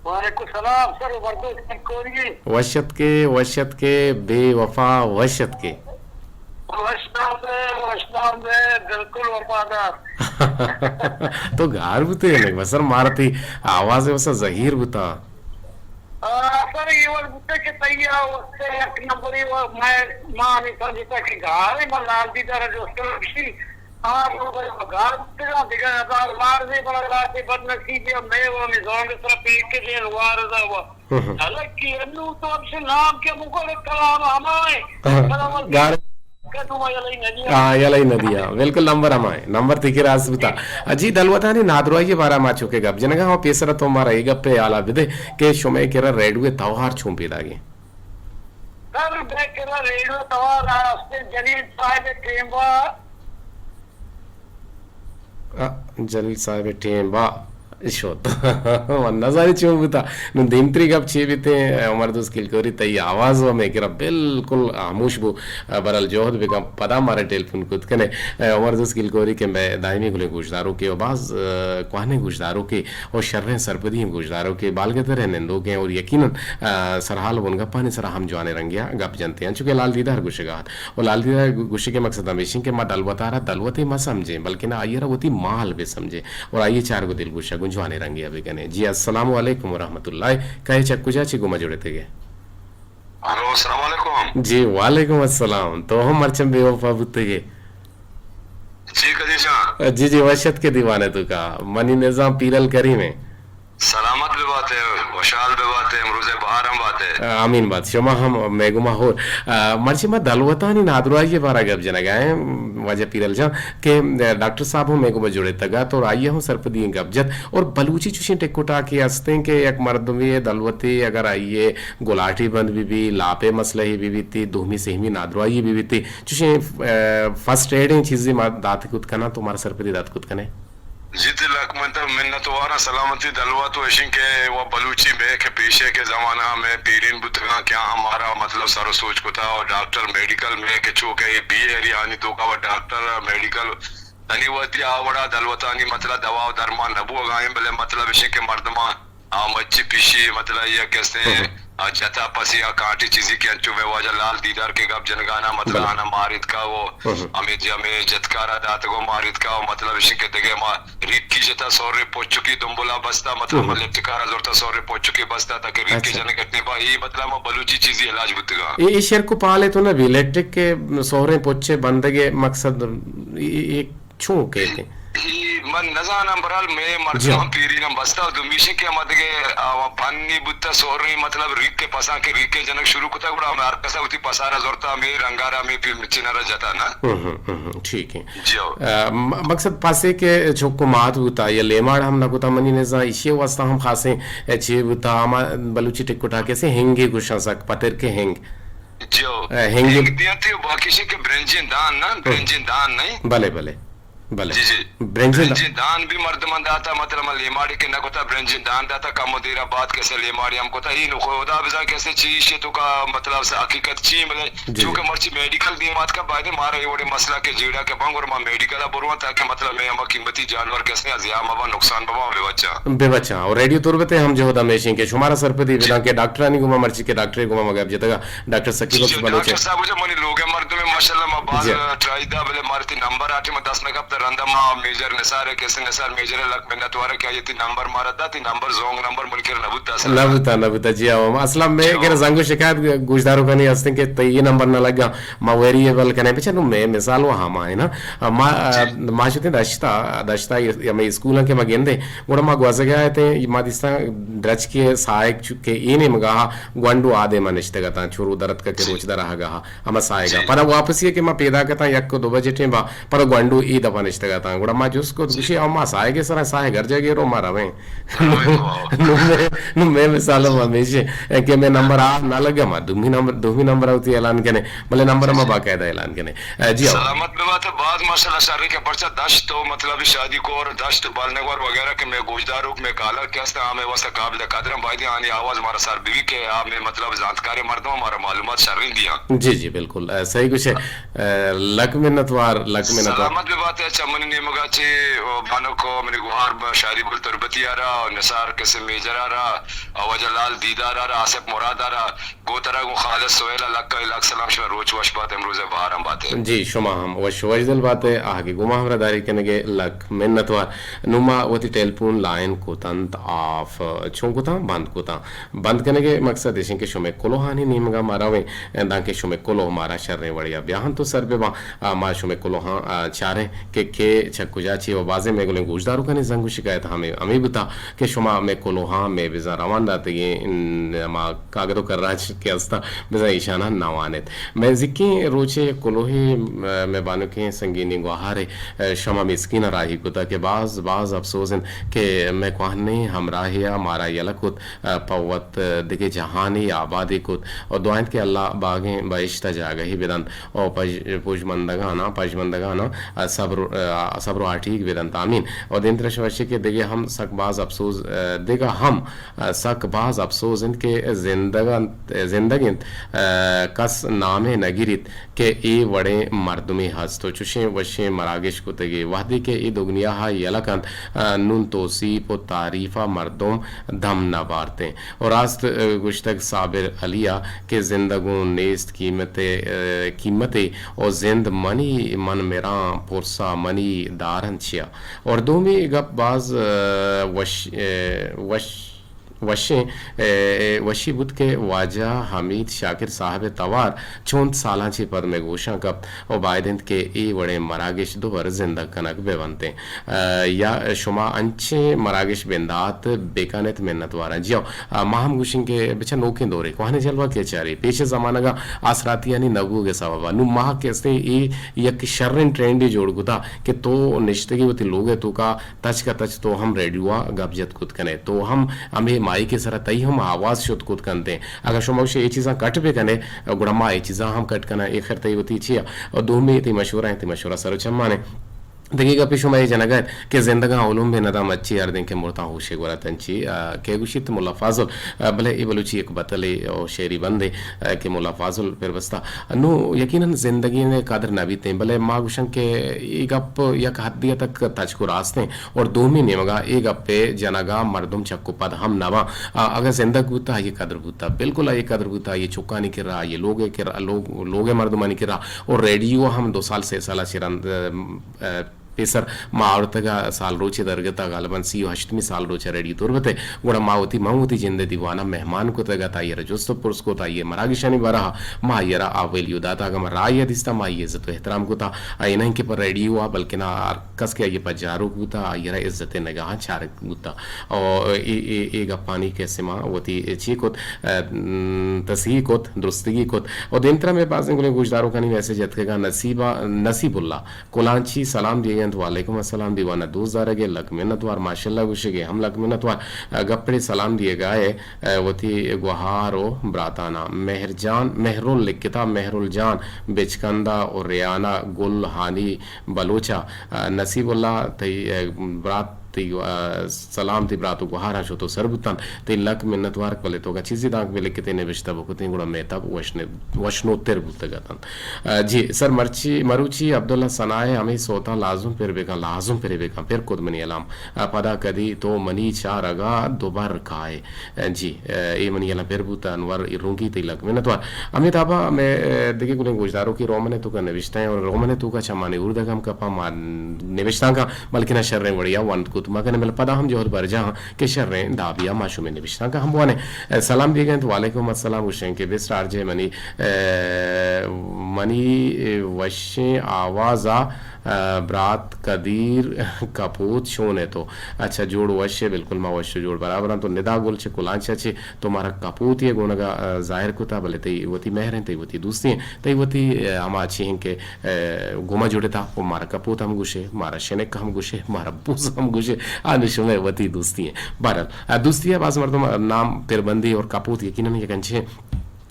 وعلیکم السلام، سر زبردست، کل کوری۔ وش اتکے، وش اتکے، بے وفا، وش اتکے۔ وش نام دے، وش نام دے، بالکل وفادار۔ تو گار بوتے ہیں، بسر مارتی آواز وسا زہیر بوتا۔ آ، سر، یہ وقت بوتے کہ تئی آواز سے یک نمبری و میں مانی سمجھتا کہ گار ہے، من لال دیدار جو سر آ، لوگ ء پگار بوتگاں، دگہ ہزار بار زیبل ء لہتے بدنصیبی ء مئے و ہمے زانگ ء سرا پیکجیں وارد ء و ہلکی انو تو ہمشی نام کہ مغل کلام ہمائیں۔ گار کدوم یلئی ندی۔ ہاں، یلئی ندی، ہاں۔ بالکل نمبر ہمائیں۔ نمبر تئی کرا است بوتا۔ جی، دلوتانی نادراہی ء بارا ما چوکہ گپ جنگا ہاں، پیسرا تو مارا اے گپ ء حالا بدے کہ شمئے کرا ریڈیو ء توار چون پیداگیں؟ سر، مئے کرا ریڈیو توار است، جلیل صاحب ء ٹیمبا۔ آ، جلیل صاحب ء ٹیمبا شت۔ من نزانی چون بوتا۔ نوں دیمتری گپ چے بیتیں، عمر دوست کلکوری، تئی آواز و مئے کرا بالکل خاموش بو۔ برحال جہد بکن، پدا مارا ٹیلیفون کت کنے۔ عمر دوست کلکوری کہ مئے دائمی گلیں گوشداروکے و باز، آ، کوہنیں گوشداروکے۔ و شریں سرپدی ایں گوشداروکے، بالگدر ء نندوکیں اور یقیناً، آ، سرحال بنگپانی سرا ہم جوانیں رنگے ء گپ جنت انت، چونکہ لال دیدار گوشگ ء ات۔ و لال دیدار گوشگ ء مقصد ہمیش انت کہ ما دلوت ء را دلوتے مہ سمجھیں، بلکن آئی ء را وتی مال بہ سمجھیں اور آئی ء چارگ و دلگوش ء گوں جوانیں رنگے ء بہ کنیں۔ جی، السلام علیکم ورحمۃ اللہ۔ کئے چہ کجا چہ گوں ما جڑتگ ئے؟ ہلو، السلام علیکم۔ جی، وعلیکم السلام۔ تو ہم مرچاں بے وفا بوتگ ئے۔ جی، قدیر جان۔ جی، جی، وش اتکے دیوان ء توکا۔ منی نزام پیرل کریم ء۔ سلامت بہ بات ئے، وشحال بہ بات ئے، امروز ء بہار ہم بات ئے۔ آمین بات۔ شما ہم مئے گوما ہور۔ آ، مرچی ما دلوتانی نادراہی ء بارا گپ جنگا ایں، واجہ پیرل جان، کہ ڈاکٹر صاحب ہم مئے گوما جڑتگ ات اور آئی ء ہم سرپدی ایں گپ جت اور بلوچی چوشیں ٹک و ٹاکے ہستیں کہ یک مردمے دلوتے اگر آئی ء گلاٹے بند بہ بی، لاپے مسئلہ بہ بیتی، دومی سہمی نادراہی بہ بیتی، چوشیں، آ، فرسٹ ایڈیں چیزے ما دات کت کناں تو مارا سرپدی دات کت کنے۔ جی، تئی لک منت، منت واراں۔ سلامتی دلوت و اشیں کہ و بلوچی مئے کہ پیشے کہ زمانہ مئے پیرین بوتگاں کہ ہمارا مطلب سر و سوچ کتا و ڈاکٹر میڈیکل مئے کہ چو کہ بی اے ہریانی توکا و ڈاکٹر میڈیکل تنی وتی آ وڑا دلوتانی مطلب دوا و درمان نہ بوگا ایں، بلے مطلب اشیں کہ مردماں آ مچی پیشی مطلب یک کسے آ جتا پسی آ کانٹی چیزی کہ انچو مئے واجہ لال دیدار کہ گپ جنگانا مطلب آنا ماریت کا و ہمے جی ہمے جتکارا داتگو ماریت کا و مطلب اشیں کہ دگہ ما ریکی جتا سورے پچکی دنبلا بستا، مطلب ما لٹکارا زورتا سورے پچکی بستا تاکہ ریکی جنگ اتنے با، اے مطلب ما بلوچی چیزی علاج بوتگا۔ اے، اے شرک و پالے تو نہ بی، الیکٹرک کے سوریں پچے بندگے مقصد اے، اے، اے چون کیت؟ اے من نزاناں، برحال مئے مردماں پیریناں بستا و دومیشی کہ ہما دگہ آ، پنی بوتا سوریں مطلب ریک کے پساں کہ ریک کے جنگ شروع کتا گڑا ہمیں ہر کسا وتی پسارا زورتا ہمیں رنگارا ہمیں پی-، چنارا جتا نا۔ ہم، ہم، ہم، ہم، ٹھیک ہے۔ جی ہو۔ آ، م-، مقصد پسے کہ چک و مات بوتا یا لیماڑ ہم نہ کتا منی نزان ایشی واسطہ ہم خاصیں، اے، چے بوتا ہما بلوچی ٹک و ٹاکے سے ہنگے گوشاں سک پتر کے ہنگ۔ جی ہو۔ اے، ہنگے۔ ہنگ دیاں تئی باقی شی کہ برنجیں دان نا، برنجیں دان نہیں۔ بلے، بلے۔ بلے۔ جی، جی۔ برنجیں دا- برنجیں دان بھی مردمان داتا، مطلب، من لیماڑی کہ نہ کتا، برنجیں دان داتا، کم و دیرا بعد کسے لیماڑی ہم کتا۔ ای نو خدا بزان کسے چی ایشی تو کا، مطلب، سے حقیقت چی، بلے جی، چونکہ جی۔ مرچی میڈیکل دیم آتکا، باید مارا اے وڑے مسئلہ کہ جیڑا کہ بنگ اور ما میڈیکل بروان، تاکہ، مطلب، میں ہما قیمتی جانور کسے زیان مبا، نقصان مبا، بے بچا۔ بے بچا۔ اور ریڈیو تربت ہم جہد ہمیشیں کہ شمارا سرپدی جی۔ بداں کہ ڈاکٹرانی گوما، مرچی کہ ڈاکٹر گوما گپ جتگا، ڈاکٹر ثقیل جی، بخش جی، بلوچ۔ ڈاکٹر صاحب، مجھے منی لوگ مردم ماشاءاللہ ما باز جی۔ ٹرائی دا، بلے مارتی نمبر آٹے ما دست نہ کپتا، رندا ما میجر نثار ہے، کسے نثار میجر ہے، لک منت وارا کہ آئی تی نمبر مارا دا، تی نمبر زونگ نمبر منکر نہ بوتا اصلا۔ نہ بوتا، نہ بوتا، جی ہاں۔ اصلا میں جی۔ اگر زنگ و شکایت گوشداروں کنی ہستیں کہ تئی یہ نمبر نہ لگا، ما ویریبل کنے۔ بچا نو میں مثال وہ ہما ہے نا، ما، جی۔ ما شتیں دشتا، دشتا یا میں اسکولاں کہ ما گندے، گڑا ما گوازگا اتیں، ما دیستاں درچکے سائیگ چکے اے نیمگا گونڈو آدے ما نشتگ اتاں، چورو درتکا کہ جی۔ روچ در آہگا۔ ہما ساہگا۔ جی۔ پدا واپسی کہ ما پیداک اتاں یک و دو بجے ٹیم با، پدا گونڈو ای دپا نشتگ اتاں۔ گڑا ما جست کت، جی۔ گوشی، او ما ساہگے سرا ساہگ ہر جاگے رو ما رویں۔ رویں، واہ۔ نو میں، نو میں مثال ہم ہمیشیں کہ میں نمبر آ نہ لگا، ما دومی نمبر، دومی نمبر ہوتی اعلان کنے، بلے نمبر جی، ما جی۔ باقاعدہ اعلان کنے۔ اے، جی، ہاں۔ سلامت بہ بات، باز ماشاءاللہ شر کہ پرچا دشت و مطلب شادی کور، دشت بالنگور وغیرہ کہ میں گوشداروک، میں کالر کہ ہستے، ہمیں واسطہ قابل قدر ہیں، بایدیں آنی آواز مارا سر بی کہ ہمیں مطلب زانتکاریں مردم مارا معلومات شریں دیاں۔ جی، جی، بالکل۔ اے، صحیح گوشے۔ اے، لک منتوار، لک منتوار۔ سلامت بہ بات ہے، چمنی نیمگا چے، او، بانک و منی گوہار ب-، شاعری بل تربتی آرا، نثار قسم میجر آرا، او وجہ لال دیدار آرا، آصف مراد آرا، گوں ترا گوں خالد سہیل ء لک ء لک سلام، شمئے روچ وش بات، امروز ء بہار ہم بات ء۔ جی، شما ہم وش وش دل بات ء، آہگے گوں ما ہمراہ داری کنگ ء لک منت وار۔ نوں ما وتی ٹیلیفون لائن کت انت آف، چون کتاں؟ بند کتاں۔ بند کنگ ء مقصد ایش انت کہ شمئے کلوہانی نیمگ ء ما رویں، دانکہ شمئے کلوہ مارا شریں وڑے ء بیا انت و سر بہ باں۔ آ، ما شمئے کلوہاں، آ، چاریں کہ کے چہ کجا چی و بازیں مئے گلیں گوشداروکانی زنگ و شکایت ہمے، ہمے بوتا کہ شما مئے کلوہاں مئے بزاں روان داتگیں، ان، ہما کاگد و کراچ کہ ہستاں، بزاں ایشاناں نہ وانیت۔ مئے زکیں روچے کلوہے، م-، مئے بانکیں سنگینیں گوہارے، ء، شما مسکیناں راہی کتا کہ باز، باز افسوز انت کہ مئے کوہنیں ہمراہے ء مارا یلہ کت، ء، پہ وت دگہ جہانے آبادے کت و دعا انت کہ اللہ باگیں بہشت ء جاگہے بدنت و پژ-، پژمندگاناں، پژمندگاناں، ء، صبر، ء، صبر و آٹیگ بدنت۔ آمین۔ و دیمترا شما گوشے کہ دگہ ہم سک باز افسوز، ء، دگہ ہم سک باز افسوز انت کہ زندگ انت، زندگ انت، ء، کس نامے نہ گریت کہ اے وڑیں مردمے ہست و چشیں وشیں مراگش کتگے۔ وہدے کہ اے دگنیا ء یلہ کنت، ء، نون توسیپ و تعریف ء مردم دم نہ بارتیں۔ و راست، ء، گوشتگ صابر علی ء کہ زندگ اوں نیست قیمتے، ء، قیمتے و زند منی من مراں پرسا منی دارن چیا۔ اور دومی گپ باز، ء، وش، ء، وش، وشیں، ء، وشی بوت کہ واجہ حمید شاکر صاحب ء توار چونت سالاں چہ پد مئے گوشاں کپت و باید انت کہ اے وڑیں مراگش دوبر زندگ کنگ بہ بنتیں۔ ء، یا شما انچیں مراگش بندات بہ کن ات، منت واراں۔ جی ہو، ء، ما ہم گوشیں کہ بچہ نوکیں دورے کوہنیں جلوہ کہ چارے پیش زمانگ ء آسراتیانی نہ بوگ ء سبب ء نوں ما کہ استیں اے یک شریں ٹرینڈے جوڑ کتا کہ تو نشتگی وتی لوگ ء توکا تچک ء تچ تو ہم ریڈیو ء گپ جت کت کن ئے، تو ہم ہمے مائیک ء سرا تئی ہم آواز شت کت کنت انت۔ اگاں شما گوش ئے اے چیزاں کٹ بہ کن ئے، گڑا ما اے چیزاں ہم کٹ کناں۔ اے خیر تئی وتی چی ء؟ اور دومی تئی مشورہ انت، تئی مشورہ سر و چمان انت۔ دگہ گپے شما اے جنگ ء ات کہ زندگاں علم بہ نداں مچی ہردیں کہ مرتاں ہوشے گورا تنچی، آ، کئے گوشیت ملا فاضل، آ، بلے اے بلوچی یک بتلے او شعری بندے، آ، کہ ملا فاضل پر بستا۔ نوں یقیناً زندگی ء قدر نہ بیتیں، بلے ما گوشاں کہ اے گپ یک حدے تک تچک و راستیں اور دومی نیمگا اے گپ ء جنگا مردم چک و پد ہم نہ باں۔ آ، اگاں زندگ بوتا، آئی قدر بوتا، بالکل آئی قدر بوتا، آئی چکانی کرا، آئی لوگ کرا، لوگ، لوگ مردمانی کرا اور ریڈیو ہم دو سال، سے سال چہ رند، ء، پیسر ما آورتگ ء سال روچے درگت ء غالباً سی و ہشتمی سال روچ ء ریڈیو تربت ء گڑا ما وتی، من وتی جند ء دیوان ء مہمان کتگ ات، آئی ء را جست و پرس کت، آئی ء مراگشانی بارہ ء ما آئی ء را آ ویلیو دات، اگاں ما راہی ء دیستہ ما آئی ء عزت و احترام کتا، آئی نہ کہ پہ ریڈیو ء بلکنا ہر کس کہ آئی ء پجاروک بوتا آئی ء را عزت ء نگاہاں چارگ بوتا۔ او اے، اے، اے گپانی کہ سما وتی چی کت، ء، تصحیح کت، درستگی کت۔ و دیمترا مئے بازیں گلیں گوشداروکانی میسج اتکگا نصیبا، نصیب اللہ کلانچی سلام دیگا انت۔ وعلیکم السلام، دیوان ءَ دوست دارگ ءَ لک منت وار، ماشاءاللہ گوشگ ءَ ہم لک منت وار۔ ءَ، گپڑے سلام دیگ ءَ ئے، ءَ، وتی گوہار و براتانا۔ مہر جان، مہرل لکھتا، مہرل جان، بچکندہ و ریانا گل ہانی بلوچا۔ ءَ، نصیب اللہ تئی، ءَ، برات تئی، ءَ، سلام تئی برات و گوہاراں شت و سر بوتن۔ تئی لک منت وار، بلے توکا چیزے دانک بہ لکھتیں، نبشتہ بکتیں، گڑا مئے تب وشن-، وشنوتر بوتگ اتنت۔ ءَ، جی سر، مرچی، مروچی عبداللہ ثنا ءِ ہمے سوتاں لازم پر بکن، لازم پر بکن، پر کد منی الام۔ ءَ، پدا کدی تو منی چارگا دوبر کائے۔ ءَ، جی، ءَ، اے منی الام پر بوت، انور رونگی تئی لک منت وار۔ ہمے تابا مئے، ءَ، دگہ گلیں گوشداروکے رومن ءِ توکا نوشتہ ایں اور رومن ءِ توکا چمانی اوردگ ہم کپاں ما نوشتانکاں بلکنا شریں وڑیا وند کت مکنیں، بلے پدا ہم جہد برجاہ کہ شریں دابیا ما شمے نبشتانک ہم بوانیں۔ ءَ، سلام دیگ ءَ انت، وعلیکم السلام، گوشیں کہ بسر آر جے منی، ءَ، منی، ءَ، وشیں آواز ءَ، ءَ، برات قدیر کپوت شون ئے تو؟ اچھا، جوڑ وش ئے، بالکل ما وش و جوڑ برابر آں۔ تو ندا گل چہ کلانچ ءَ چہ تو مارا کپوت ئے گونگ ءَ، ءَ، ظاہر کتا، بلے تئی وتی مہر انت، تئی وتی دوستی انت، تئی وتی، ءَ، ہما چی انت کہ ءَ، گوما جڑتا و مارا کپوت ہم گوشے، مارا شنک ہم گوشے، مارا بوز ہم گوشے، آ نوں شمئے وتی دوستی ایں۔ بہرحال، ءَ، دوستی ءَ باز مردم، ءَ، نام پر بندی اور کپوت یقیناً یک انچیں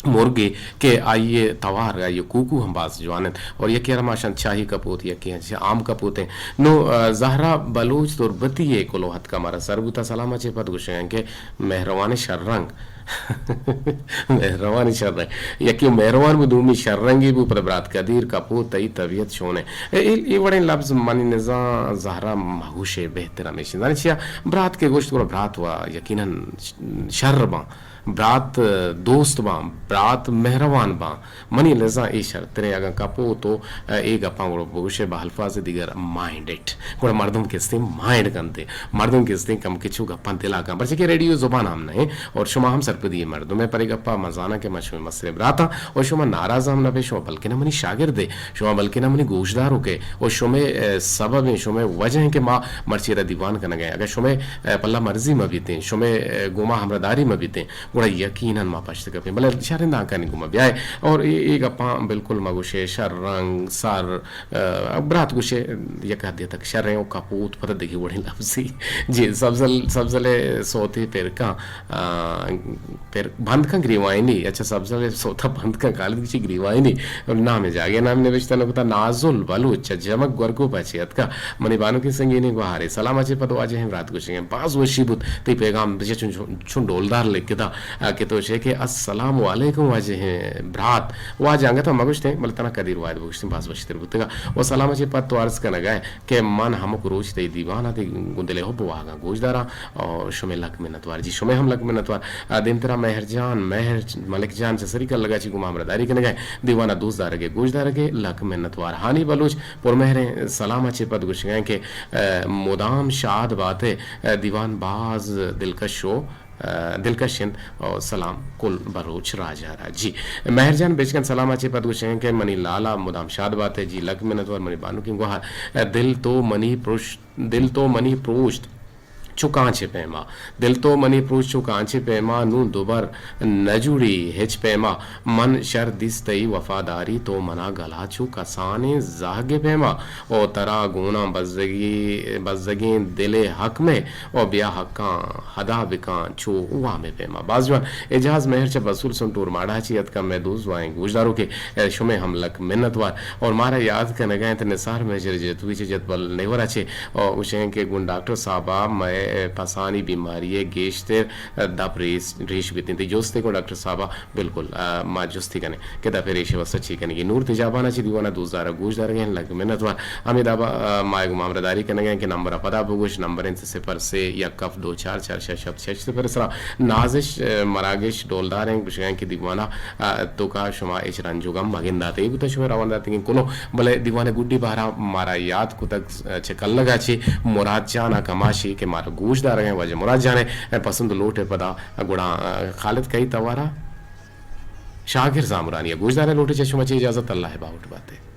مرگے کہ آئی ءِ توار، آئی ءِ کوکو ہم باز جوان انت اور یکے ءَ را ما شان چاہی کپوت، یکے انچیں عام کپوت ایں۔ نوں، ءَ، زہرا بلوچ تربتی ءِ کلوہ اتکا مارا سر بوتا، سلام ءَ چہ پد گوشگ ءَ انت کہ مہروان شررنگ مہروانی شر انت۔ یکے مہروان بو، دومی شررنگی بو، پدا برات قدیر کپوت تئی طبیعت چون انت؟ اے، اے، اے وڑیں لبز منی نزان زہرا مگوشے، بہتر ہمیش انت۔ زانے چیا؟ برات کہ گوشت گڑا برات وا یقیناً شر باں، برات دوست باں، برات مہروان باں۔ منی نزان اے شرتریں۔ اگاں کپوت و اے گپاں گڑا بگوشے بہ الفاظ دیگر مائنڈ اٹ۔ گڑا مردم کستیں مائنڈ کنت، مردم کستیں کم کہ چو گپاں دل ءَ کن، پرچہ کہ ریڈیو زبان ہم نہ انت اور شما ہم سرپدی مردم ئے پر اے گپ ءَ۔ من زاناں کہ من شمئے مستریں براتاں اور شما ناراض ہم نہ بے، شما بلکنا منی شاگرد ئے، شما بلکنا منی گوشداروک ئے اور شمئے، ءَ، سبب انت، شمئے وجہ انت کہ ما مرچی را دیوان کنگ ءَ ایں۔ اگر شمئے، ءَ، پلہ مرضی مہ بیتیں، شمئے، ءَ، گوما ہمراہداری مہ بیتیں، گڑا یقیناً ما پشت کپیں۔ بلے شریں دانکانی گوما بیائے اور اے، اے گپاں بالکل مہ گوشے، شر رنگ، سر، ءَ، برات گوشے یک حدے تک شریں و کپوت پدا دگہ وڑیں لفظے۔ جی، سبزل، سبزل ءِ سوتے پر کن، ءَ، پر بند کن گریوائینی۔ اچھا، سبزل ءِ سوتا بند کن، خالد گوشی گریوائینی۔ نام جاگے نام نوشتہ نہ کتا، نازل بلوچ چہ جمک گورگو پچے اتکا۔ منی بانکی سنگینی گوہارے۔ سلام ءَ چہ پد واجہ ہم برات گوشگیں۔ باز وشی بوت۔ تئی پیغام بچے چون، چون ڈولدار لکھتا، ءَ، کہ تو شے کہ السلام علیکم واجہ برات۔ واجہ انگت ہم مگوشتیں، بلے تنا قدیر واحد بگوشتیں، باز وشتر بوتگا۔ و سلام ءَ چہ پد تو عرض کنگا ئے کہ من ہمک روچ تئی دیوان ءَ تئی گوں دل ءِ حب ءُ واہگاں گوش داراں۔ او شمئے لک منتوار جی، شمئے ہم لک منتوار۔ آ، دیمترا مہر جان، مہر ملک جان چہ سری کلگا چی گوں ما ہمراہداری کنگا ئے۔ دیوان ءَ دوست دارگ ءُ گوش دارگ ءَ لک منتوار۔ ہانی بلوچ پرمہریں سلام ءَ چہ پد گوشگا ئے کہ، آ، مدام شاد بات ئے، آ، دیوان باز دلکش و آ، دلکش انت۔ او سلام کل بلوچ راج ءَ را۔ جی، مہر جان بچکند سلام ءَ چہ پد گوشگ ءَ کہ منی لالا مدام شاد بات ئے۔ جی، لک منتوار منی بانکیں گوہار۔ آ، دل تو منی پروش-، دل تو منی پروشت چو کانچ ءِ پیما۔ دل تو منی پروشت چو کانچ ءِ پیما، نوں دوبر نہ جوڑی ہچ پیما۔ من شر دیست تئی وفاداری، تو منا گلا چو کسانیں زہگ ءِ پیما۔ او ترا گوناں بزگی، بزگیں دل ءِ حق مئے، او بیا حقاں ہدا بکاں چو وام ءِ پیما۔ باز جوان۔ اعجاز مہر چہ بسول سنٹور ماڑا چی اتکا مئے دوست واہیں گوشداروکے، اے، شمئے ہم لک منتوار۔ اور مارا یاد کنگا انت نثار مہجر جتوئی چہ جتبل نیورا چہ، او گوشیں کہ گوں ڈاکٹر صاحبا مئے پسانی بیماری ءَ گیشتر دپ ریس، ریش بیتیں۔ تئی جستے گوں ڈاکٹر صاحبا بالکل، آ، ما جستی کنیں کہ دپ ءِ ریش ءِ واسطہ چی کنگی۔ نور تجابان ءَ چہ دیوان ءَ دوست دارگ گوش دارگ ءَ لک منتوار۔ ہمے دابا، آ، ما گوں ما ہمراہداری کنگ ءَ کہ نمبر ءَ پدا بگوش، نمبر انت صفر سے یک ہفت دو چار چار شش ہفت شش صفر سرا۔ نازش، آ، مراگش ڈولدار انت، گوشگ ءَ انت کہ دیوان ءَ، آ، توکا شما ہچ رنج و غم مگندات۔ اے بوتن شمئے روان داتگیں کلو، بلے دیوان ءِ گڈی بہرا مارا یاد کتگ، آ، چہ کلگ ءَ چہ مراد جان ءَ کماشی کہ مارا گوش دارگ ءَ واجہ مراد جان ءِ پسند لوٹ ءِ پدا گڑا، آ، خالد کئی توارا شاگر زامرانی ءَ گوشدار ءَ لوٹ ءَ چہ شما چہ اجازت، اللہ ءِ باہوٹ بات ئے۔